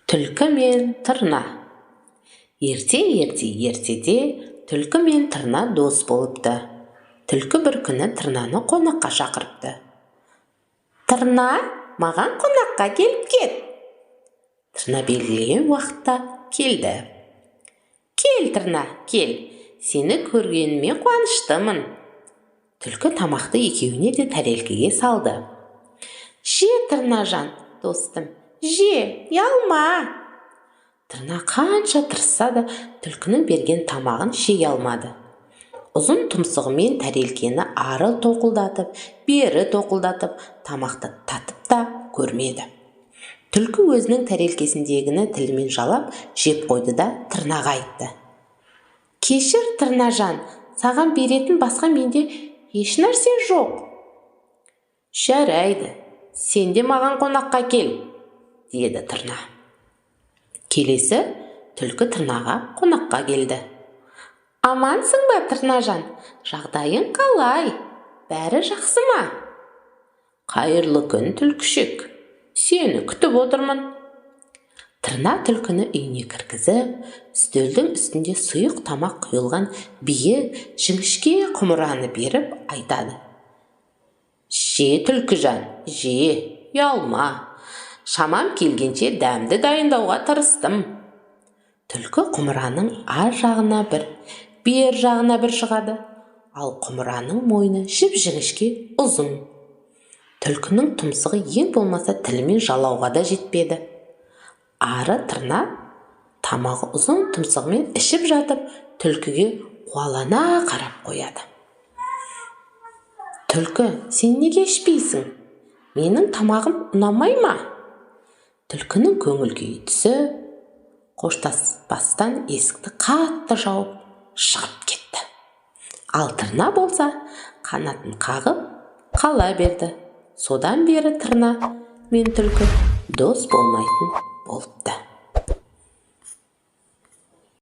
Түлкі мен тырна. Ерте-ерте ертеде түлкі мен тырна дос болыпты. Түлкі бір күні тырнаны қонаққа шақырыпты. Тырна, маған қонаққа келіп кет. Тырна белгілеген уақытта келді. Кел, тырна, кел. Сені көргеніме қуаныштымын. Түлкі тамақты екеуіне де тәрелкеге салды. Же, тырнажан, достым, же, ұялма. Тырна қанша тырысса да түлкінің берген тамағын жей алмады. Ұзын тұмсығымен тәрелкені ары тоқылдатып, бері тоқылдатып, тамақты татып та көрмеді. Түлкі өзінің тәрелкесіндегіні тілімен жалап, жеп қойды да тырнаға айтты. Кешір, тырнажан, саған беретін басқа менде ешнәрсе жоқ. Жарайды, сен де маған қонаққа кел, деді тырна. Келесі түлкі тырнаға қонаққа келді. Амансың ба, тырнажан? Жағдайың қалай? Бәрі жақсы ма? Қайырлы күн, түлкішек. Сені күтіп отырмын. Тырна түлкіні үйіне кіргізіп, үстелдің үстінде сұйық тамақ құйылған биік, жіңішке құмыраны беріп айтады. Же, түлкіжан, же, ұялма. Шамам келгенше дәмді дайындауға тырыстым. Түлкі құмыраның ар жағына бір, бер жағына бір шығады. Ал құмыраның мойны жіп-жіңішке ұзын. Түлкінің тұмсығы ең болмаса тілімен жалауға да жетпеді. Ары тырна тамағы ұзын тұмсығымен ішіп жатып, түлкіге қуалана қарап қояды. Түлкі, сен неге ішпейсің? Менің тамағым ұнамай ма? Түлкінің көңіл күйі түсіп, қоштаспастан есікті қатты жауып шығып кетті. Ал тырна болса, қанатын қағып қала берді. Содан бері тырна мен түлкі дос болмайтын болыпты.